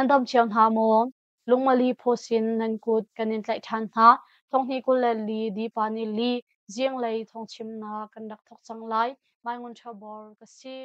Nan dam cio hna maw? Lungmali phaw sin nan kut kan in tlaih ṭhan hna. Thonghnih 24 dipa ni li zinglei thawngchimnak kan rak thawk cang lai. Mai Ngun Ṭha Bor ka si.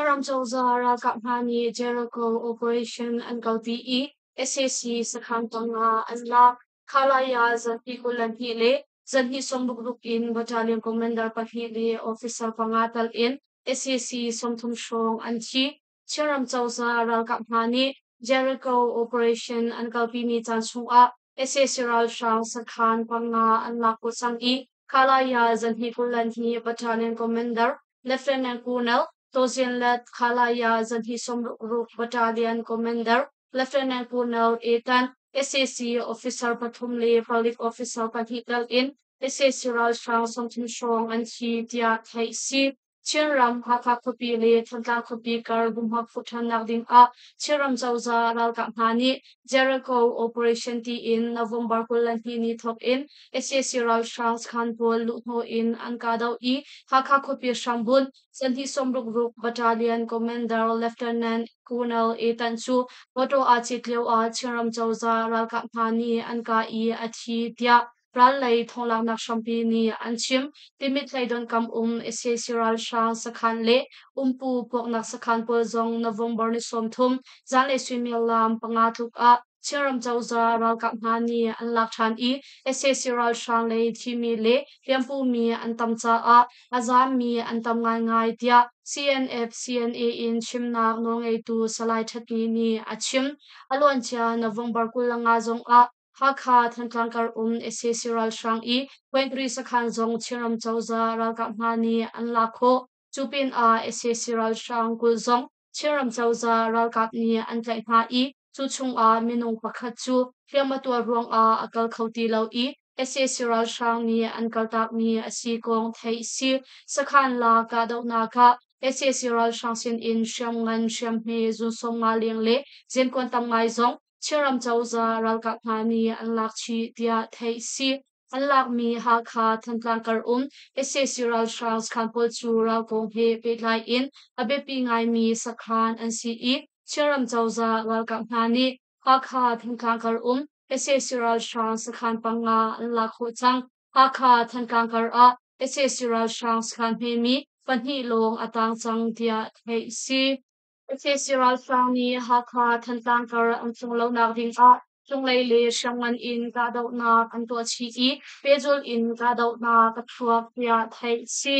Ram cozah ralkap hna nih Jericho Operation an kalpi i sac sakhan panga an lak. Khalai ah zarhpi 22 le zarhhnih 66 in battalion commander pahnih le officer panga tal in sac 30 hrawng an thi. Chinram cozah ralkap hna nih Jericho Operation an kalpimi caan chungah sac ralhrang sakhan panga an lak khawh cang i Khalai ah zarhhnih 22 battalion commander Lieutenant Colonel Tawzinlet Khalaya zarhhnih 66 battalion commander Lieutenant Colonel Ethan sac officer pathum le palik officer pahnih tel in sac ralhrang 30 hrawng an thi tiah theih si. Chinram Hakha khuapi le Thantlang khuapi kar bumhak fuh ṭhannak ding ah Chinram cozah ralkap hna nih Jericho Operation tiin November 22 ni thawk in sac ralhrang sakhan pawl luhhnawh in an kahdoh i Hakha khuapi hrambunh Zarhhnih 66 Battalion Commander Lieutenant Colonel Ethan cu mawṭaw aa cit lio ah Chinram cozah ralkap hna nih an kah i a thi tiah ral lei thawnglaknak hrampi nih an chim. Timit hleidonh kam um sac ralhrang sakhan le umpu puaknak sakhan pawl zong November ni 30 zanlei suimilam 5 tluk ah Chinram cozah ralkap hna nih an lak ṭhan i sac ralhrang lei thimi le hliampumi an tam caah a zaammi an tam ngaingai tiah CNF CNA in chimnak nawlngeitu Salai Ṭhat Ni nih a chim. A luancia November 25 zongah Hakha Thantlang kar um sac ralhrang i Point sakhan zong Chinram cozah ralkap hna nih an lak khawh. Cu pinah sac ralhrang 20 zong Chinram cozah ralkap nih an tlaih hna i cu chungah minung pakhat cu hliam a tuar ruangah a kal kho ti lo i sac ralhrang nih an kaltakmi a si kong theih si. Sakhan la kahdohnak ah sac ralhrang sinin hriamngan hriamhme zun 50 leng le zenkuan tam ngai zong Chinram cozah ralkap hna nih an lak chih tiah theih si. An lakmi Hakha Thantlang kar um sac ralhrang sakhan pawl cu ralkong he pehtlai in a biapi ngaimi sakhan an si i Chinram cozah ralkap hna nih Hakha Thantlang kar um sac ralhrang sakhan panga an lak khawh cang. Hakha Thantlang kar ah sac ralhrang sakhan hmemi pahnih lawng a tang cang tiah theih si. Sac ralhrang nih Hakha Thantlang kar an tlung lonak ding ah cunglei le hriamngan in kahdohnak an tuah chih i pehzulh in kahdohnak a chuak tiah theih a si.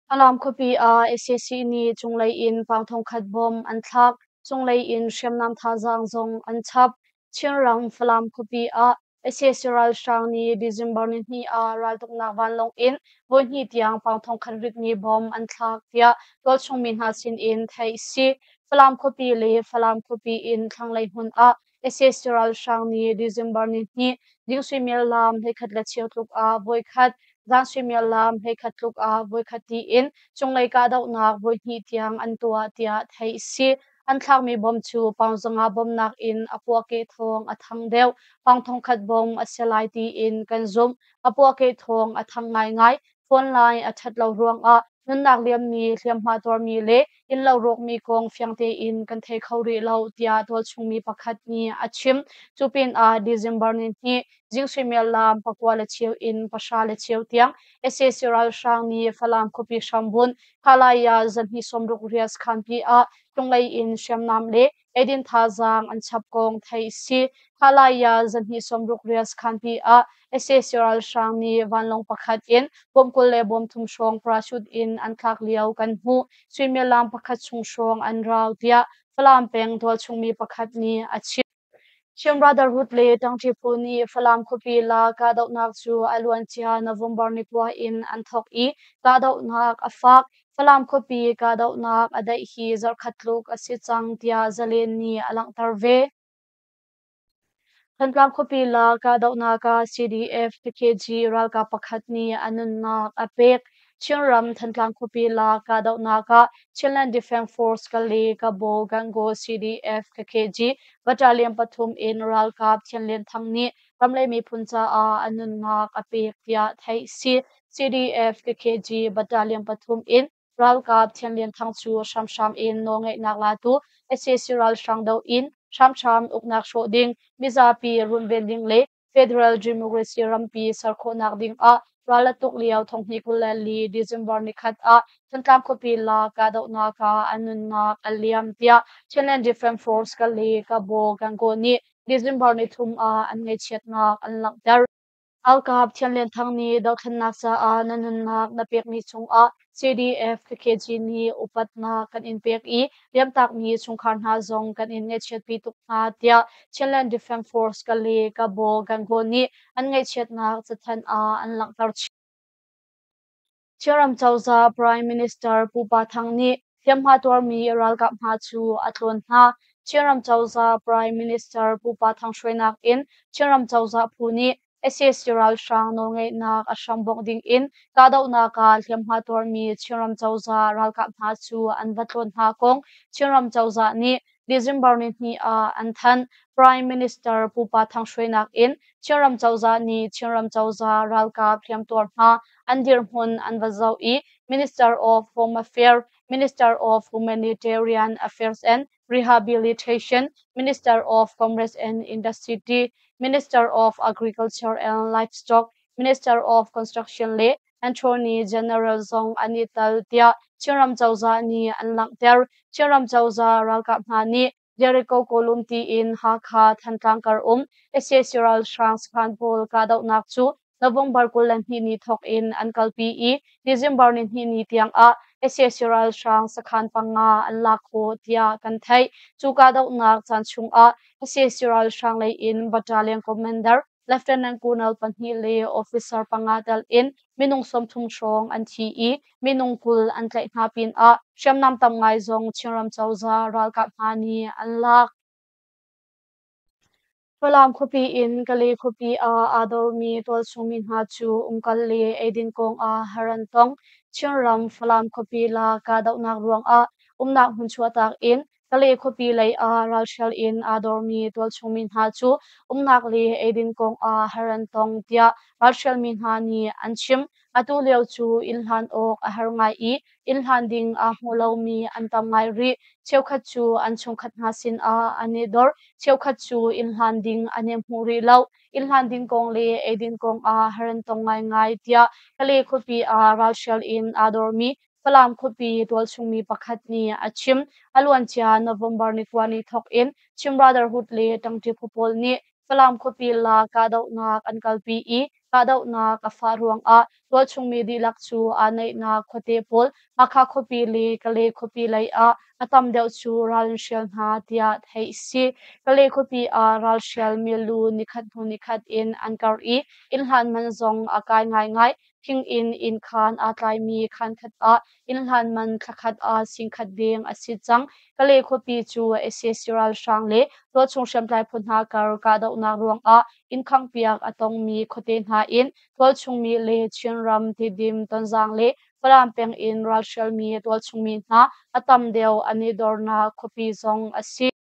Falam khuapi ah sac nih cunglei in paung thongkhat bom an thlak, cunglei in hriamnam thazaang zong an chap. Chinram Falam khuapi ah sac ralhrang nih December nihnih ah raltuknak vanlawng in voihnih tiang paung thongkhat ritmi bom an thlak tiah tualchung mi hna sin in theih a si. Falam khuapi le Falam khuapi in thlanglei hmun ah sac ralhrang nih December nihnih ding suimilam 11 le cheu tluk ah voikhat, zan suimilam 11 tluk ah voikhat tiin cunglei kahdohnak voihnih tiang an tuah tiah theih a si. An thlakmi bom cu paung 500 bawmhnak in a puahkeh thawng a thang deuh. Paung 1000 bom a si lai tiin kan zumh. A puahkeh thawng a thang ngaingai. Phone line a ṭhat lo ruangah nunnak liammi, hliamhma tuarmi le innlo rawkmi kong fiang tein kan thei kho rih lo tiah tualchungmi pakhat nih a chim. Cu pinah December nihnih zing suimilam 9 le cheu in 10 le cheu tiang sac ralhrang nih Falam khuapi hrambunh Khalaya zarhhnih 68 sakhanpi ah cunglei in hriamnam le eidin thazaang an chap kong theih a si. Khalaya zarhhnih 68 sakhanpi ah sac ralhrang nih vanlawng pakhat in bom 20 le bom thum hrawng parachute in an thlak lio kan hmuh. Suimilam pakhat chung hrawng an rau tiah Falam peng tualchungmi pakhat nih a chim. Chin Brotherhood le ṭangṭi phu nih Falam khuapi la kahdohnak cu a luancia November ni 9 in an thawk i kahdohnak a fak. Falam khuapi kahdohnak a daih hi zarhkhat tluk a si cang tiah Zalen nih a langhter ve. Thantlang khuapi la kahdohnak ah CDF TKG ralkap pakhat nih a nunnak a pek. Chinram Thantlang khuapi la kahdohnak ah Chinland Defence Force Kale Kabaw Gangaw CDF KKG Battalion pathum in ralkap Thian Lian Thang nih ramlei miphun caah a nunnak a pek tiah theih si. CDF KKG Battalion pathum in ralkap Thian Lian Thang cu hramhram in nawlngeihnak latu sac ralhrang doh in hramhram uknak hrawh ding, mizapi runven ding le Federal Democracy rampi ser khawhnak ding ah ral a tuk lio thonghnih 24 December nikhat ah Thantlang khuapi la kahdohnak ah an nunnak a liam tiah Chinland Defense Force Kale Kabaw Gangaw nih December nithum ah an ngaihchiatnak an langhter. Ralkap Thian Lian Thang nih dothlennak caah na nunnak na pekmi cungah CDF KKG nih upatnak kan in pek i liamtakmi chungkhar hna zong kan in ngaihchiatpi tuk hna tiah Chinland Defense Force Kale Kabaw Gangaw nih an ngaihchiatnak cathanh ah an langhter chih. Chinram cozah Prime Minister Pu Pa Thang nih hliamhma tuarmi ralkap hna cu a tlawn hna. Chinram cozah Prime Minister Pu Pa Thang hruainak in Chinram cozah phu nih sac ralhrang nawlngeihnak a hram bongh ding in kahdohnak ah hliamhma tuarmi Chinram cozah ralkap hna cu an va tlawn hna kong Chinram cozah nih December nihnih ah an thanh. Prime Minister Pu Pa Thang hruainak in Chinram cozah nih Chinram cozah ralkap hliamtuar hna an dirhmun an va zoh i Minister of Home Affairs, Minister of Humanitarian Affairs and Rehabilitation, Minister of Commerce and Industry, Minister of Agriculture and Livestock, Minister of Construction le Attorney General zong an i tel tiah Chinram cozah nih an langhter. Chinram cozah ralkap hna nih Jericho Kawlum tiin Hakha Thantlang kar um sac ralhrang sakhan pawl kahdohnak cu November 22 ni thawk in an kalpi i December ni hnih ni tiang ah sac ralhrang sakhan panga an lak khawh tiah kan theih. Cu kahdohnak caan chungah sac ralhrang lei in Battalion Commander Lieutenant Colonel pahnih le officer panga tel in minung 30 hrawng an thi i minung 20 an tlaih hna pinah hriamnam tam ngai zong Chinram cozah ralkap hna nih an lak. Falam khuapi in Kalay khuapi ah aa dormi tualchungmi hna cu umkal le eidin kong ah har an tong. Chinram Falam khuapi la kahdohnak ruangah umnak hmun chuahtak in Kalay khuapi lei ah ralhrial in aa dormi tualchungmi hna cu umnak le eidin kong ah har an tong tiah ralhrialmi hna nih an chim. Atu lio cu inn hlan awk a har ngai i inn hlan ding aa hmu lomi an tam ngai rih. Cheukhat cu an chungkhat hna sinah an i dor, cheukhat cu inn hlan ding an i hmu rih lo. Inn hlan ding kong le eidin kong ah har an tong ngaingai tiah Kalay khuapi ah ralhrial in aa dormi Falam khuapi tualchungmi pakhat nih a chim. A luancia November ni kua ni thawk in Chin Brotherhood le ṭangṭi phu pawl nih Falam khuapi la kahdohnak an kalpi i kahdohnak a fah ruangah tualchungmi dihlak cu aa naihnak khuate pawl Hakha khuapi le Kalay khuapi lei ah a tam deuh cu ral an hrial hna tiah theih a si. Kalay khuapi ah ralhrial milu nikhat hnu nikhat in an karh i inn hlan man zong a kai ngaingai. Thing in innkhaan aa tlaimi khaankhat ah innhlan man thlakhat ah singkhat deng a si cang. Kalay khuapi cu sac ralhrang le tualchung hriamtlai phu hna kar kahdohnak ruangah inn khanghpiak a tongmi khuate hna in tualchungmi le Chinram, Tidim, Tonzang le Falam peng in ralhrialmi tualchungmi hna a tam deuh an i dornak khuapi zong a si.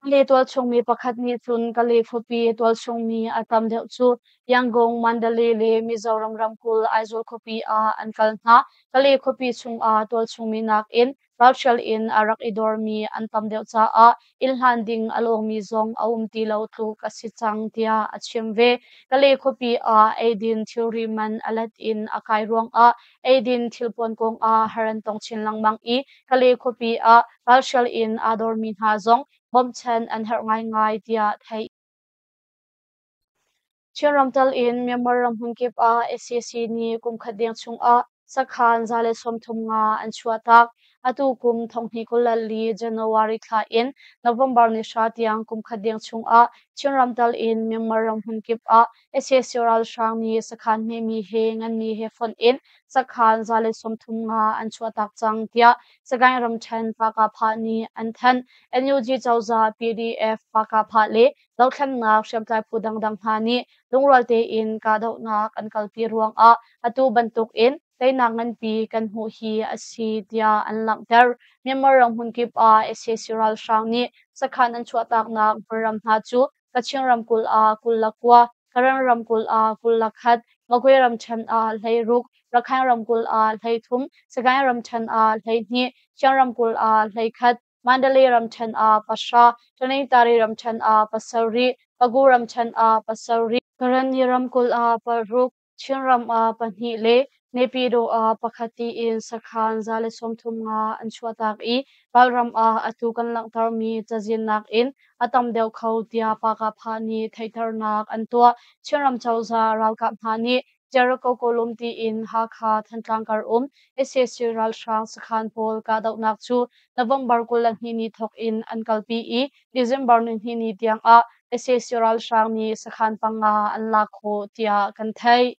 Kalay tualchungmi pakhat nih cun Kalay khuapi tualchungmi a tam deuh cu Yangon, Mandalay le Mizoram ramkulh Aizawl khuapi ah an kal hna. Kalay khuapi chungah tualchungmi nakin ralhrial in a rak i dormi an tam deuh caah inn hlan ding a lawngmi zong a um ti lo tluk a si cang tiah a chim ve. Kalay khuapi ah eidin thilri man a let in a kai ruangah eidin thilpuan kongah har an tong chin lengmang i Kalay khuapi ah ralhrial in aa dormi hna zong bawmhchanh an herh ngaingai tiah theih. Chinram tal in Myanmar ram hmunkip ah sac nih kum khat deng chungah sakhan 135 an chuahtak. Atu kum 2024 January thla in November ni hra tiang kum khat deng chungah Chinram tal in Myanmar ram hmunkip ah sac ralhrang nih sakhan hmemi he nganmi he fonh in sakhan 135 an chuahtak cang tiah Sagaing ramṭhen Pakapha nih an thanh. NUG cozah, PDF, Pakapha le dothlennak hriamtlai phu dangdang hna nih lungrual tein kahdohnak an kalpi ruangah atu bantuk in teinak nganpi kan hmuh hi a si tiah an langhter. Myanmar ram hmunkip ah sac ralhrang nih sakhan an chuahtaknak hmunram hna cu Kachin ramkulh ah 29, Karen ramkulh ah 21, Magwe ramṭhen ah 16, Rakhine ramkulh ah 13, Sagaing ramṭhen ah 12, Shan ramkulh ah 11, Mandalay ramṭhen ah 10, Tanintari ramṭhen ah 7, Pagu ramṭhen ah 7, Karenni ramkulh ah 6, Chinram ah 2 le Naypyidaw ah 1 tiin sakhan 135 an chuahtak i ralram ah atu kan langhtermi cazin nakin a tam deuh kho tiah Pakapha nih theihternak an tuah. Chinram cozah ralkap hna nih Jericho Kawlum tiin Hakha Thantlang kar um sac ralhrang sakhan pawl kahdohnak cu November 22 ni thawk in an kalpi i December 22 ni tiang ah sac ralhrang nih sakhan 5 an lak khawh tiah kan theih.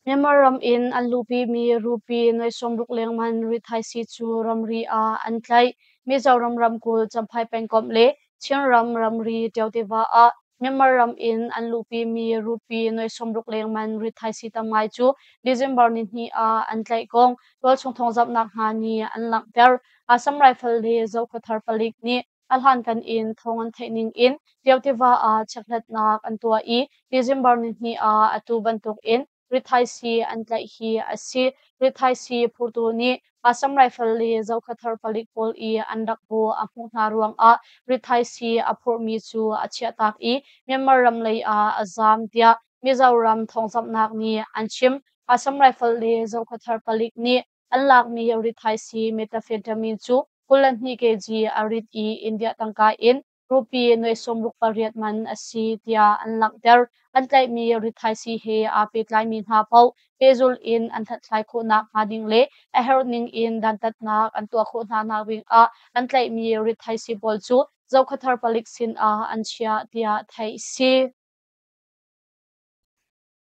Myanmar ram in an luhpimi rupee nuai 60 lengman rithaisii cu ramri ah an tlaih. Mizoram ramkulh Champhai pengkomh le Chinram ramri Ṭio tiva ah Myanmar ram in an luhpimi rupee nuai 60 lengman rithaisii tam ngai cu December 2 ah an tlaih kong tualchung thawngzamhnak hna nih an langhter. Assam Rifle le Zokhawthar palik nih a hlankan in thawng an theih ning in Ṭio tiva ah chekhlatnak an tuah i December 2 ah atu bantuk in rithaisii an tlaih hi a si. Rithaisii phurtu nih Assam Rifle le Zokhawthar palik pawl i an rak bu a hmuh hna ruangah rithaisii a phurhmi cu a chiahtak i Myanmar ram lei ah a zaam tiah Mizoram thawngzamhnak nih an chim. Assam Rifle le Zokhawthar palik nih an lakmi rithaisii methamphetamine cu 22 kg a rit i India tangka in rupee nuai 68 man a si tiah an langhter. An tlaihmi rithaisii he aa pehtlaimi hna paoh pehzulh in an hlathlai khawhnak hnga ding le a herh ning in dantatnak an tuah khawh hna nak ding ah an tlaihmi rithaisii pawl cu Zokhawthar palik sin ah an chiah tiah theih a si.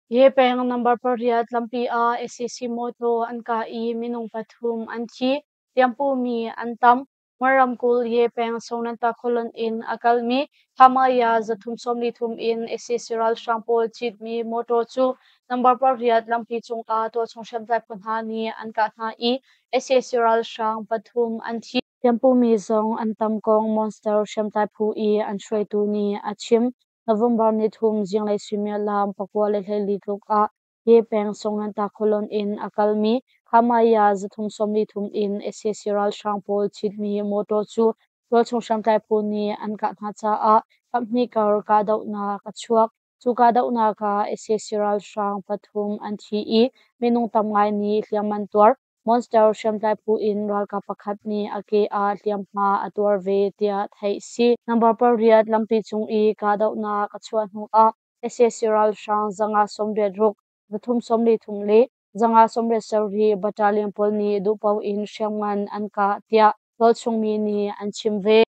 Ye peng number 8 lampi ah sac mawtaw an kah i minung 3 an thi, hliampumi an tam. Mon ramkulh Ye peng Sonanta khualon in a kalmi Khamaya 343 in sac ralhrang pawl citmi mawtaw cu number 8 lampi cungah tualchung hriamtlai phu hna nih an kah hna i sac ralhrang 3 an thi. Hliampumi zong an tam kong Monster hriamtlai phu i an hruaitu nih a chim. November 3 zinglei suimilam 9:24 tluk ah Ye peng Songnanta khualon in a kalmi Khamaya 343 in sac ralhrang pawl citmi mawtaw cu tualchung hriamtlai phu nih an kah hna caah kaphnih kar kahdohnak a chuak. Cu kahdohnak ah sac ralhrang 3 an thi i minung tam ngai nih hliam an tuar. Monster hriamtlai phu in ralkap pakhat nih a ke ah hliamhma a tuar ve tiah theih si. Number 8 lampi cung i kahdohnak a chuah hnu ah sac ralhrang 586, 343 le 587 battalion pawl nih duhpaoh in hriamngan an kah tiah tualchungmi nih an chim ve.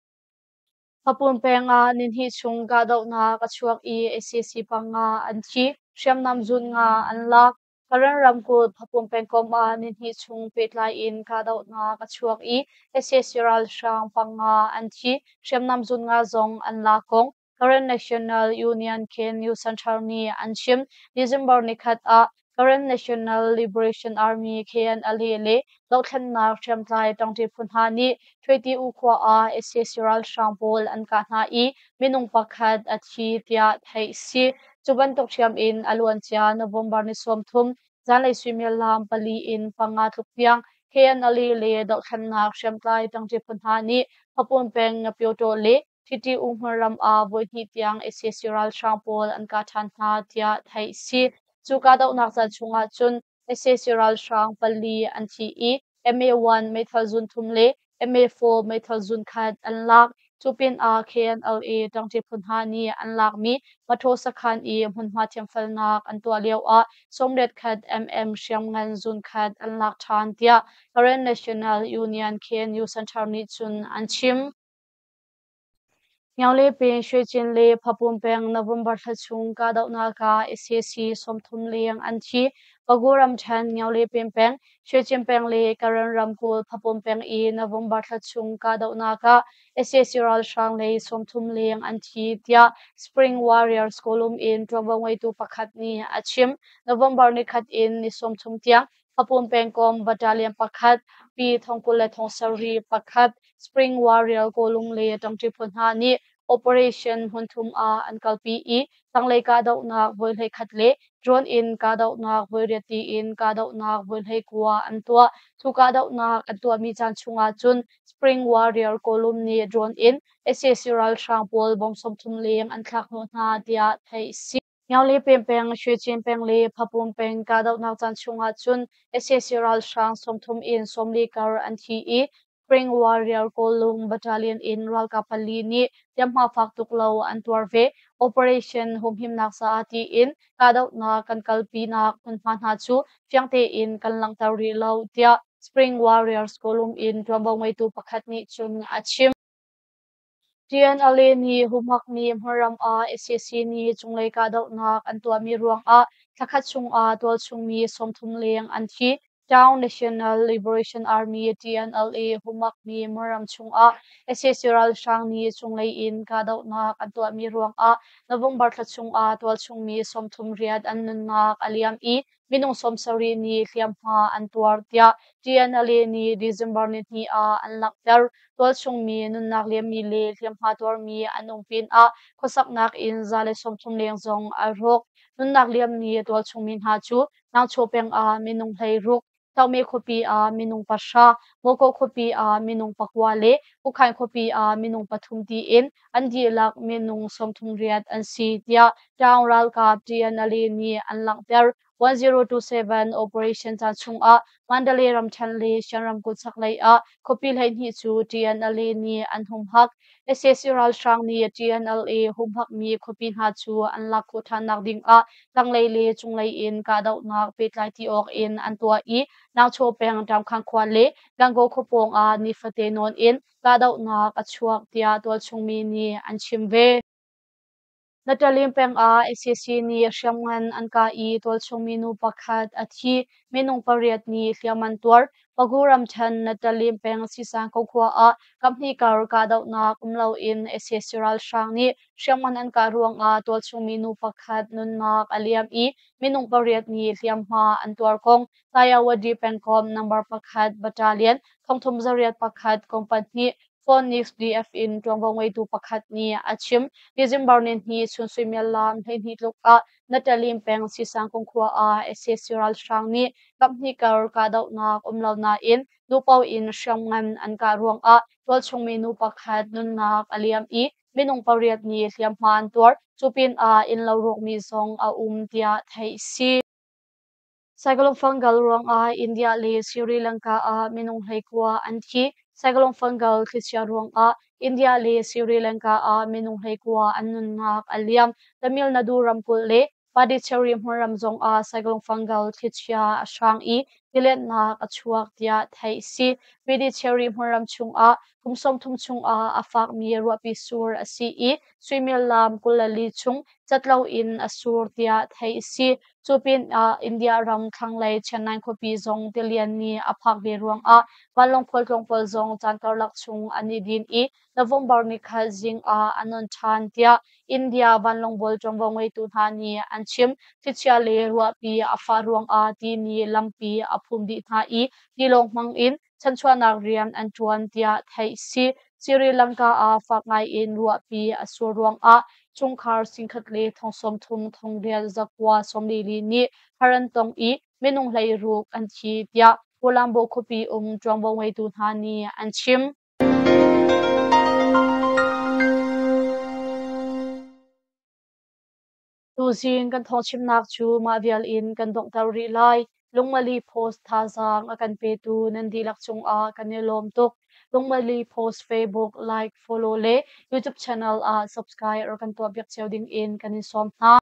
Hapun peng ah nihnih chung kahdohnak a chuak i sac 5 an thi, hriamnam zun 5 an lak. Karen ramkulh Hapun pengkomh ah nihnih chung pehtlai in kahdohnak a chuak i sac ralhrang 5 an thi, hriamnam zun 5 zong an lak kong Karen National Union Khen News Center nih an chim. December 3 ah Karen National Liberation Army KNLA le dohthlennak hriamtlai ṭangṭi phu hna nih Ṭhweti U khua ah sac ralhrang pawl an kah hna i minung pakhat a thi tiah theih a si. Cu bantuk ṭhiam in a luancia November 30 zanlei suimilam 4 in 5 tluk tiang KNLA le dohthlennak hriamtlai ṭangṭi phu hna nih Hpapun peng Ngapyotaw le TTU hmunram ah voihnih tiang sac ralhrang pawl an kah ṭhan hna tiah theih a si. Cu kahdohnak caan chungah cun sac ralhrang 4 an thi i MA1 meithal zun 3 le MA4 meithal zun 1 an lak. Cu pinah KNLA ṭangṭi phu hna nih an lakmi Mathaw sakhan i hmunhma thiamfelnak an tuah lioah 81 mm hriamngan zun 1 an lak ṭhan tiah Karen National Union KNU Center nih cun an chim. Ngiaule peng Shwecin le Phapun peng November thla chung kahdohnak ah sac 30 leng an thi. Pagu ramṭhen Ngiaule peng peng, Shwecin peng le Karen ramkulh Phapun peng i November thla chung kahdohnak ah sac ralhrang lei 30 leng an thi tiah Spring Warriors Column in ṭuanvo ngeitu pakhat nih a chim. November 1 in ni 30 tiang Phapun pengkomh battalion 1, P 27,1, Spring Warrior Kawlung le ṭangṭi phu hna nih operation hmunthum ah an kalpi i tanglei kahdohnak voi 11 le Drone in kahdohnak voiriat tiin kahdohnak voi 19 an tuah. Cu kahdohnak an tuahmi caan chungah cun Spring Warrior Column nih drone in sac ralhrang pawl bomb 30 leng an thlak hnawh hna tiah theih a si. Nyaung peng, Shwecin peng le Phapum peng kahdohnak caan chungah cun sac ralhrang 30 in 40 kar an thi i Spring Warrior Kawlung Battalion in ralkap pali nih hliamhma fak tuk lo an tuar ve. Operation humhimnak caah tiin kahdohnak kan kalpinak hmunhma hna cu fiang tein kan langhter rih lo, tiah Spring Warriors Kawlung in ṭuanvo ngeitu pakhat nih cun a chim. TNLA nih humhakmi hmunram ah sac nih cunglei kahdohnak an tuahmi ruangah thlakhat chungah tualchungmi 30 leng an thi. Town National Liberation Army TNLA humhakmi hmunram chungah sac ralhrang nih cunglei in kahdohnak an tuahmi ruangah November thla chungah tualchungmi 38 an nunnak a liam i minung 70 nih hliamhma an tuar tiah TNLA nih December nihnih ah an langhter. Tualchungmi nunnak liammi le hliamhma tuarmi an um pinah khuasaknak inn 130 leng zong a rawk. Nunnak liammi tualchungmi hna cu Nangchaw peng ah minung 16, Kyaukme khuapi ah minung 10, Moko khuapi ah minung 9 le Kukhain khuapi ah minung 3 tiin an dihlak minung 38 an si tiah Taung ralkap TNLA nih an langhter. 1027 operation caan chungah Mandalay ramṭhen le Shan ramkulh chaklei ah khuapi 12 cu TNLA nih an humhak. Sac ralhrang nih TNLA humhakmi khuapi hna cu an lak khawh ṭhannak dingah tanglei le cunglei in kahdohnak pehtlai ti awk in an tuah i Nangchaw peng Ṭamkhang khua le Gangaw khua pawng ah nifate nawn in kahdohnak a chuak tiah tualchungmi nih an chim ve. Natalim peng ah sac nih hriamngan an kah i tualchungmi nu pakhat a thi, minung pariat nih hliam an tuar. Pagu ramṭhen Natalim peng Sisangko khua ah kaphnih kar kahdohnak um loin sac ralhrang nih hriamngan an kah ruangah tualchungmi nu pakhat nunnak a liam i minung pariat nih hliamhma an tuar kong Tayawadi pengkomh number 1 Battalion 3101 company Phoenix DF in ṭuanvo ngeitu pakhat nih a chim. December nihnih chun suimilam 12 tluk ah Natalim peng Sisangkung khua ah sac ralhrang nih kaphnih kar kahdohnak um lo nain nupo in hriamngan an kah ruangah tualchungmi nu pakhat nunnak a liam i minung pariat nih hliamhma an tuar. Cu pinah innlo rawkmi zong a um tiah theih a si. Cyclone Fungal ruangah India le Sri Lanka ah minung 19 an thi. Cyclone Fungal thlichia ruangah India le Sri Lanka ah minung 19 an nunnak a liam. Tamil Nadu ramkulh le Pondicherry hmunram zongah Cyclone Fungal thlichia a hrang i tiletnak a chuak tiah theih a si. Pondicherry hmunram chungah kum 30 chungah a fakmi ruahpi sur a si i suimilam 24 chung cat loin a sur tiah theih a si. Cu pinah India ram thlanglei Chennai khuapi zong tilian nih a phak ve ruangah vanlawng khualtlawng pawl zong caan karlak chung an i din i November 3 zing ah an on ṭhan tiah India vanlawng bawl ṭuanvo ngeitu hna nih an chim. Thlichia le ruahpi a fah ruangah ti nih lampi a phum dih hna i tilawng hmang in chanchuahnak rian an ṭuan tiah theih a si. Sri Lanka ah fak ngaiin ruahpi a sur ruangah chungkhar 1,000 le 30,000 844 nih har an tong i minung 16 an thi tiah Colombo khuapi um ṭuanvo ngeitu hna nih an chim. Tuzing kan thawngchimnak cu mah vial in kan donghter rih lai. Lungmali Post thazaang a kan petu nan dihlak cungah kan i lawm tuk. Lungmali Post Facebook like, follow le YouTube channel ah subscribe rak kan tuah piak cio ding in kan in sawm hna.